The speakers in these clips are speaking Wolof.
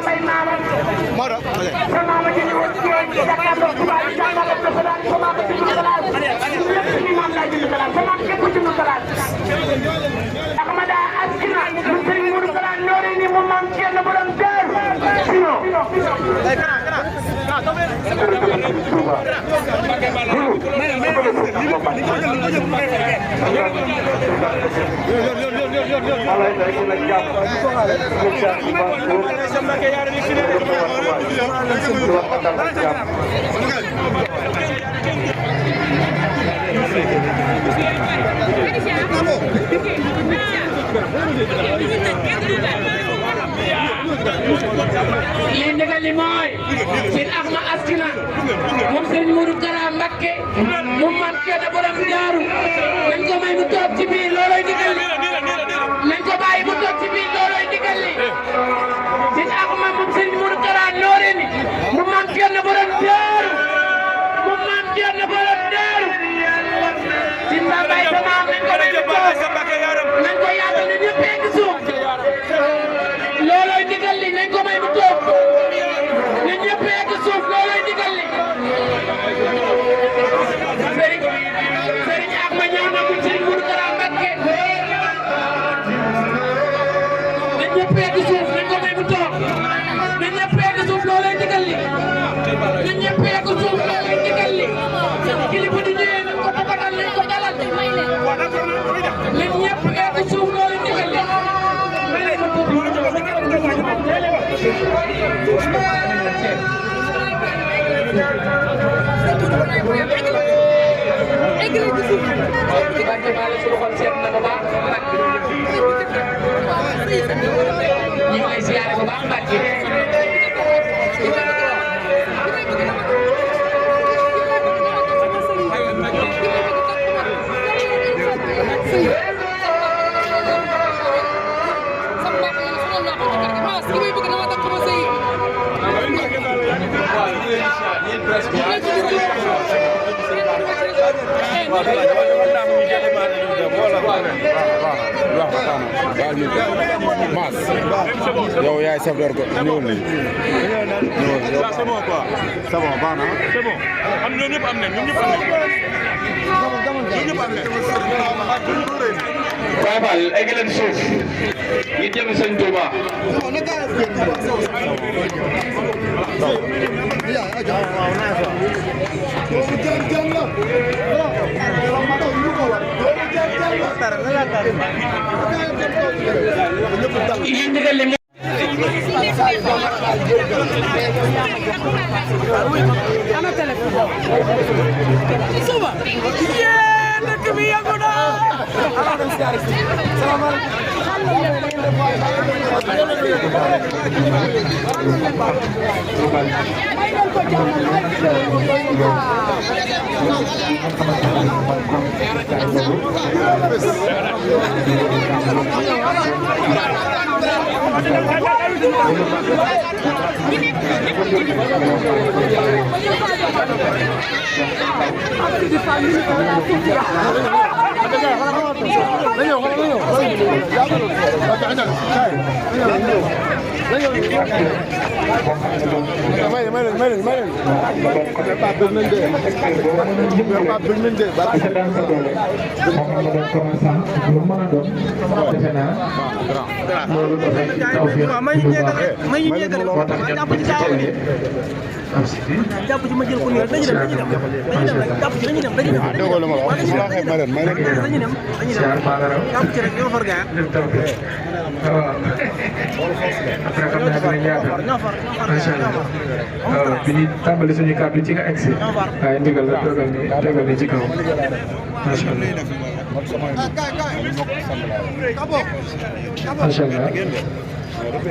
mbay maamam sa maama ji ñëwoon ci yoon ci jàkkaarloo tubaab yi jàkkaarloo nasaraan sa maama ci ñu salaat lépp suñu maam laay jënd salaat sa maam képp ci ñu salaat Ahmada askina mu sëriñ Mourou Salaat nooree ni mu maam kenn borom daaru sino lii ndigal li mooy sëñ Axma askina moom sëñ Mourou Kara Mbacké moom man kenn borom jaaru nañ ko may mu toog ci biir looloy ndigal li nañ ko bàyyi mu toog ci biir looloy ndigal li sëñ Axma moom sëñ Mourou Kara nooree ni moom man kenn borom jaaru moom man kenn borom jaaru sëñ Ba Baye sama am nañ ko may mu toog nañ ko yaatal ne ñëpp egg suuf looloy ndigal li nañ ko may mu toog ne ñëpp egg suuf looloy ndigal li Sëriñ Axma ñëw na mu Sëriñ Mourou Kara Mbacké ne ñëpp egg suuf nañ ko may mu toog ne ñëpp egg suuf looloy ndigal li ne ñëpp egg suuf looloy ndigal li kilifa du ñëwee nañ ko tabatal nañ ko dalal ne ñëpp egg suuf looloy ndigal li Mas yow yaay chef d'orchestre ñëwul nii c'est bon quoi c'est bon baax na c'est bon am ñoom ñëpp am nañ ñoom ñëpp am nañ ñoom ñëpp am nañ Baye Fall egg leen suuf ñu jëm Sëñ Touba yi ndigal li ana téléphone suba yéen dëkk bi yëngu na jàpp ci ma jël ko nii rek dañuy dem jàpp ci dañuy dem dañuy dem jàpp ci rek ñoo far gaa après xam naa dinañ yaatal macha allah bi ñu tàmbali suñu kàddu ci nga egsi waaye ndigal la tegal ni ci kaw macha allah macha allah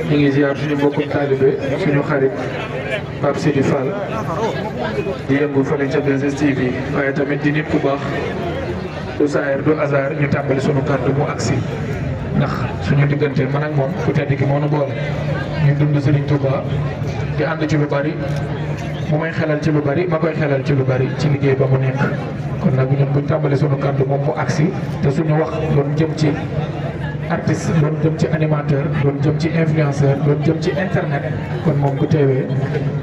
ñu ngi ziar suñu mbokkum taalibe suñu xarit Pape Sidi Fall di yëngu fële ca 2STV waaye tamit di nit ku baax du saayir du hasard ñu tàmbali suñu kàddu mu agsi ndax suñu diggante man ak moom ku tedd ki moo nu boole ñu dund Serigne Touba di ànd ci lu bari mu may xelal ci lu bari ma koy xelal ci lu bari ci liggéey ba mu nekk kon nag ñun buñ tàmbali suñu kàddu moom mu agsi te suñu wax doon jëm ci artiste doon jëm ci animateur doon jëm ci influenceur doon jëm ci internet kon moom bu teewee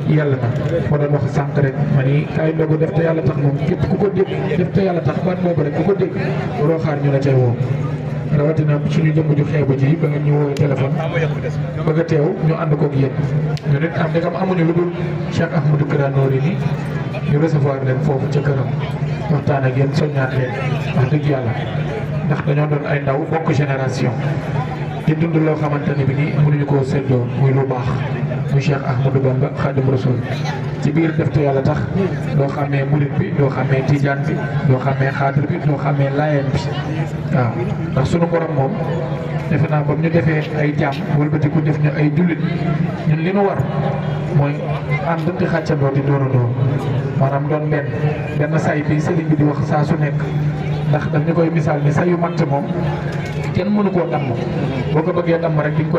yàlla na ma doon wax sànq rek ma ni kaay ndogu def te yàlla tax moom képp ku ko dégg def te yàlla tax baat boobu rek ku ko dégg waroo xaar ñu la cay woo rawatina suñu jëmm ju xeebu ji ba nga ñu woowee téléphone bëgg a teew ñu ànd koog yéen ñu nit am ndegam amuñu lu dul Cheikh Ahmadou Kara Noreyni ñu recevoir leen foofu ca këram waxtaan ak yéen soññaat leen wax dëgg yàlla ndax dañoo doon ay ndaw bokk génération di dund loo xamante ne bi nii mënuñu koo séddoo muy lu baax muy Cheikh Ahmadou Bamba Khadim Rasoul ci biir def te yàlla tax doo xamee murit bi doo xamee tijaan bi doo xamee xaadir bi doo xamee laayeen bi waaw ndax sunu borom moom defe naa ba ñu defee ay jaam wëlbatiku def ñu ay jullit ñun li nu war mooy ànd di xàccandoo di doonandoo maanaam doon benn say bi sëriñ bi di wax saa su nekk ndax daf ñu koy misaal ni sayu matt moom kenn mënu koo damm boo ko bëggee damm rek di nga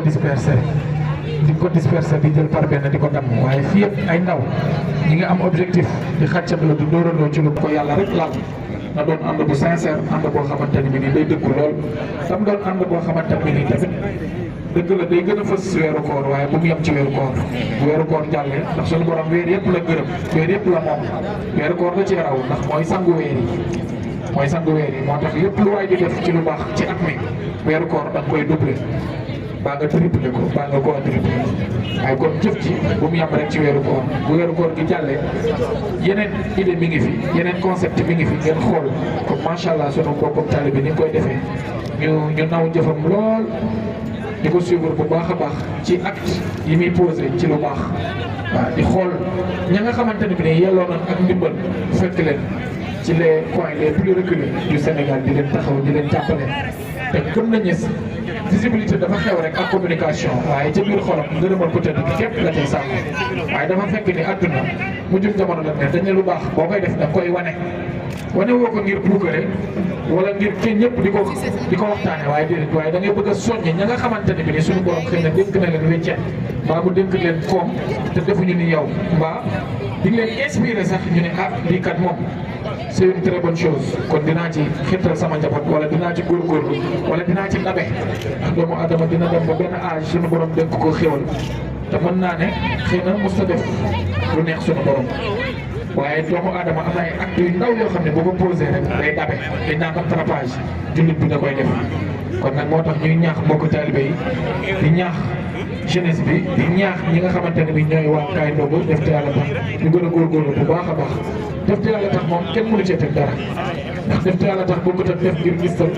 ko disperser di jël par benn di ko damm waaye fii yëpp ay ndaw ñi nga am objectif di xàccandoo di doorandoo ci lu ko yàlla rek laal na doon ànd bu sincère ànd boo xamante ni bi nii day dëggu lool tam doon ànd boo xamante ni bi nii tamit dëgg la day gën a fës weeru koor waaye bu mu yem ci weeru koor bu weeru koor jàllee ndax suñu borom weer yëpp la gërëm weer yëpp la moom weeru koor la ci raw ndax mooy sangu weer yi moo tax lépp lu waay di def ci lu baax ci at mi weeru koor da nga koy doublé baa nga triplé ko baa nga quadruplé waaye kon jëf ci bu mu yem rek ci weeru koor bu weeru koor gi jàllee yeneen idée mi ngi fi yeneen concept mi ngi fi ngeen xool comme macha allah sunu mbokkum taalibe bi ni koy defee ñu naw jëfam lool di ko suivre bu baax a baax ci acte yi muy posé ci lu baax waaw di xool ña nga xamante ne bi ne yelloo nañ ak ndimbal fekk leen ci les coins les plus reculés du Sénégal di leen taxaw di leen jàppale te gëm nañu visibilité dafa xew rek ak communication waaye ca biir xolam ngërëmal ko tëdd képp la cay sàmm waaye dafa fekk ni àdduna mu jëm jamono la ne dañ ne lu baax boo koy def da koy wane woo ko ngir puukare wala ngir kenn ñëpp di ko waxtaane waaye déedéet waaye da ngay bëgg a soññi ña nga xamante ne bi ni suñu borom xëy na dénk na leen weccet mbaa mu dénk leen koom te defuñu ni yow mbaa di leen inspiré sax ñu ne ah lii kat moom c'est une très bonne chose kon dinaa ci xirtal sama njaboot wala dinaa ci góorgóorlu wala dinaa ci nabe ndax doomu adama dina dem ba benn âge suñu borom dénk ko xéwal te mën naa ne xëy na mos a def lu neex suñu borom waaye doomu aadama am na ay actes yu ndaw yoo xam ne boo ko posé rek day dabe dañ naan rattrapage jullit bi da koy def kon nag moo tax ñuy ñaax mbokku taalibe yi di ñaax jeunesse bi di ñaax ñi nga xamante ne bi ñooy waa Kaay Ndogu def te yàlla tax ñu gën a góorgóorlu bu baax a baax def te yàlla tax moom kenn mënu cee teg dara ndax def te yàlla tax bokkut ak def ngir gistal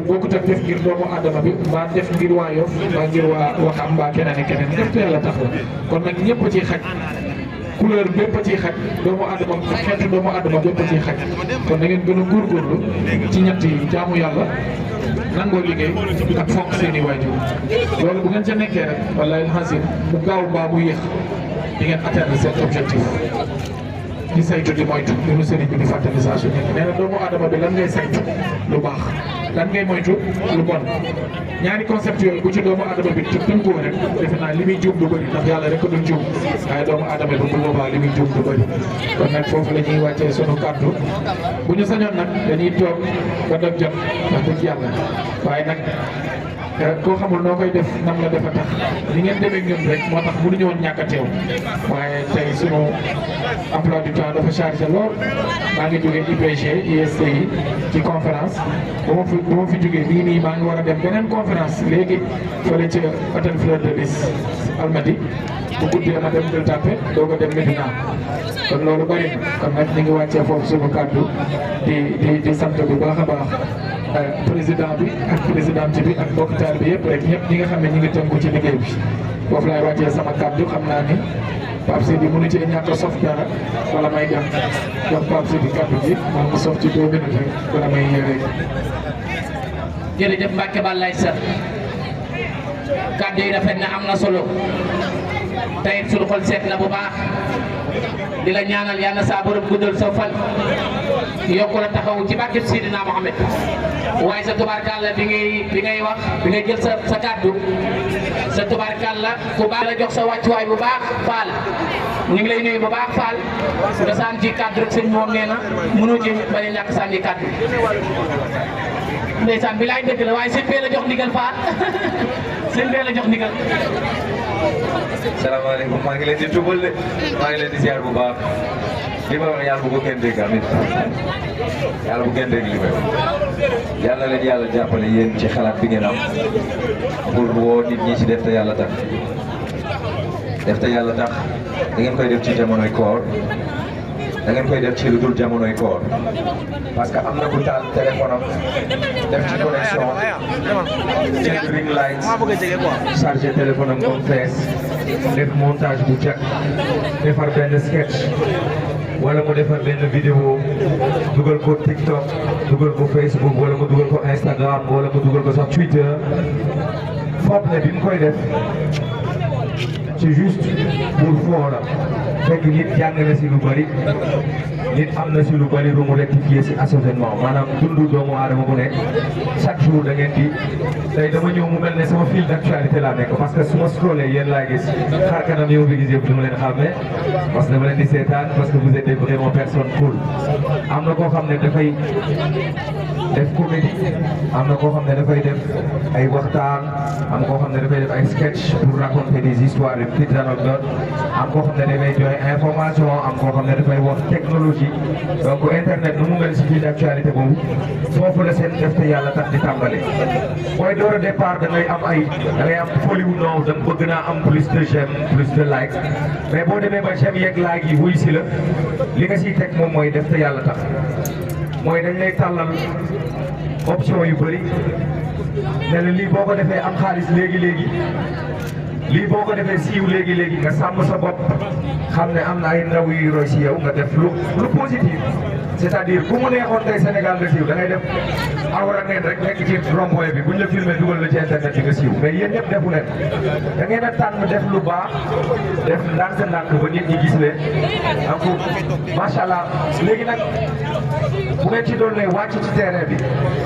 bokkut ak def ngir doomu aadama bi mbaa def ngir waa Yoff mbaa ngir waa Waxam mbaa keneen ak keneen def te yàlla tax la kon nag ñëpp a ciy xaj couleur bépp a ciy xaj doomu aadama xeetu doomu aadama bépp a ciy xaj kon da ngeen gën a góorgóorlu ci ñett yi jaamu yàlla nangoo liggéey ak fonk seeni waajur loolu bu ngeen ca nekkee rek wallahi alxasim bu gaaw mbaa bu yéex di ngeen atteindre seen objectif di saytu di moytu li nu sëriñ bi di fàttali saa su nekk nee na doomu aadama bi lan ngay saytu lu baax lan ngay moytu lu bon ñaari concept yooyu bu ci doomu aadama bi tënkoo rek defe naa li muy juum du bëri ndax yàlla rek ko dul juum waaye doomu aadama bi bu boobaa li muy juum du bëri kon nag foofu la ñuy wàccee sunu kàddu bu ñu sañoon nag dañuy toog ba dog jot wax dëgg yàlla waaye nag koo xamul noo koy def nam la defa tax ni ngeen demee ñun rek moo tax mënuñu woon ñàkk a teew waaye tey sunu emploi du temps dafa chargé lool maa ngi jógee IPG IST yi ci conférence bu ma fi jógee nii maa ngi war a dem beneen conférence léegi fële ca hôtel Fleur de Lys Almadies bu guddee ma dem Gueule Tapée doog a dem Médina kon loolu bari na kon nag ñu ngi wàccee foofu sunu kàddu di sant bu baax a baax président bi ak présidente bi ak mbokk taal bi yëpp rek ñëpp ñi nga xam ne ñi ngi tënku ci liggéey bi foofu laay wàccee sama kàddu xam naa ni Pape Sidi mënu ci ñàkk a sof dara wala may dem jox Pape Sidi kàddu gi moom mu sof ci 2 minutes rek wala may yéere. jërëjëf Mbacke Balaye Sa kàddu yi rafet na am na solo tey suñu xol seet na bu baax di la ñaanal yàlla saa borom guddal sa fan yokku la taxawu ci barke Sidina Mohamed waaye sa tubaarkàlla bi ngay wax bi ngay jël sa kàddu sa tubaarkàlla ku baax la jox sa wàccuwaay bu baax Fall ñu ngi lay nuyu bu baax Fall nga sànni ci kàddu rek sëñ moom nee na mënoo ci bañ a ñàkk sànni kàddu ndeysaan bi laay dëgg la waaye sëñ bee la jox ndigal Faat sëñ bee la jox ndigal. salaamaaleykum maa ngi leen di tubal de maa ngi leen di ziar bu baax li ma wax yàlla bu ko kenn dégg amit yàlla bu kenn dégg li may wax yàlla leen yàlla jàppale yéen ci xalaat bi ngeen am pour woo nit ñi ci def te yàlla tax def te yàlla tax da ngeen koy def ci jamonoy koor da ngeen koy def ci lu dul jamonoy koor parce que am na ku taal téléphone am def ci connexion jël ring light chargé téléphone am comme fees def montage bu jag defar benn sketch wala mu defar benn vidéo dugal ko TikTok dugal ko Facebook wala mu dugal ko Instagram wala mu dugal ko sax Twitter foog ne bi mu koy def c'est juste pour foo la fekk nit jàng na si lu bari nit am na si lu bari lu mu rectifier si assaisonnement maanaam dundu doomu aadama bu nekk chaque jour da ngeen di tey dama ñëw mu mel ne sama fil d'actualité laa nekk parce que su ma scrollé yéen laa gis xaar kanam yow bi gis yëpp dama leen xàmme parce que dama leen di seetaan parce que vous êtes vraiment personne cool am na koo xam ne dafay def comédie am na koo xam ne dafay def ay waxtaan am koo xam ne dafay def ay sketch pour raconter des histoires de petites anecdotes am koo xam ne dafay joxe information am koo xam ne dafay wax technologie donc internet nu mu mel si fil d'actualité boobu foofu la seen def te yàlla tax di tàmbale mooy door a départ da ngay am da ngay am folie wu non da bëgg naa am plus de j'aime plus de like mais boo demee ba j'aime yeeg like yi wuy si la li nga siy teg moom mooy def te yàlla tax mooy dañ lay tàllal option yu bëri ne la lii boo ko defee am xaalis léegi-léegi lii boo ko defee siiw léegi-léegi nga sàmm sa bopp xam ne am na ay ndaw yu roy si yow nga def lu positif c'est-à-dire ku mu neexoon tey Sénégal nga siiw da ngay def awra ngeen rek nekk ci rond-point bi buñ la filmé dugal la ci internet bi nga siiw mais yéen ñëpp defu leen da ngeen a tànn def lu baax def ndànk-ndànk ba nit ñi gis leen donc macha allah léegi nag bu ngeen ci doon ne wàcc ci terrain bi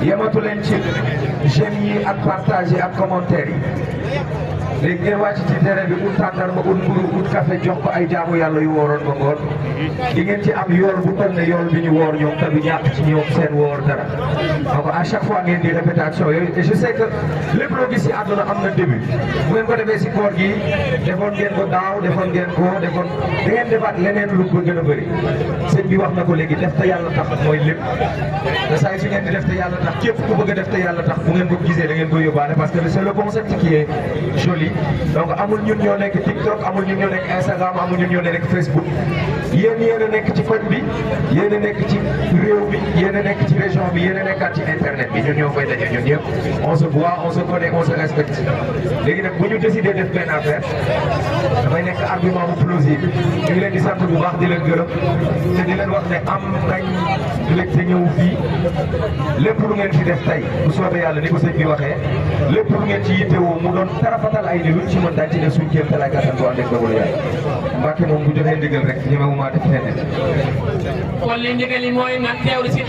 yematu leen ci j'aime yi ak partage yi ak commentaire yi léegi ngeen wàcc ci terrain bi ut tàndarma ut mburu ut café jox ko ay jaamu yàlla yu wooroon ba ngoon di ngeen ci am yool bu toll ne yool bi ñu woor ñoom te du ñàkk ci ñoom seen woor dara donc à chaque fois ngeen di répétition yooyu et je sais que lépp loo gis ci àdduna am na début bu ngeen ko defee si koor gi defoon ngeen ko daaw defoon ngeen ko da ngeen defaat leneen lu ko gën a bëri sëñ bi wax na ko léegi def te yàlla tax mooy lépp te saa su ngeen di def te yàlla tax képp ku bëgg a def te yàlla tax bu ngeen ko gisee da ngeen koy yóbbaale parce que c'est le concept qui est joli donc amul ñun ñoo nekk TikTok amul ñun ñoo nekk Instagram amul ñun ñoo nekk Facebook yéen a nekk ci koñ bi yéen a nekk ci réew bi yéen a nekk ci région bi yéen a nekkaat ci internet bi ñun ñoo fay daje ñun ñëpp on se voit on se connaît on se respecte léegi nag bu ñu décidé def benn affaire dafay nekk argument bu plausible ñu ngi leen di sant bu baax di leen gërëm te di leen wax ne am nañ mbégte ñëw fii lépp lu ngeen fi def tey bu soobee yàlla ni ko sëñ bi waxee lépp lu ngeen ci yittewoo mu doon tarafatal ay ni luñ ci mën daal ci def suñu kéem talaay kattan bu ànd ak dogalu yàlla Mbàkke moom bu joxee ndigal rek ñemewuma def leneen kon li ndigal li mooy nga teewlu si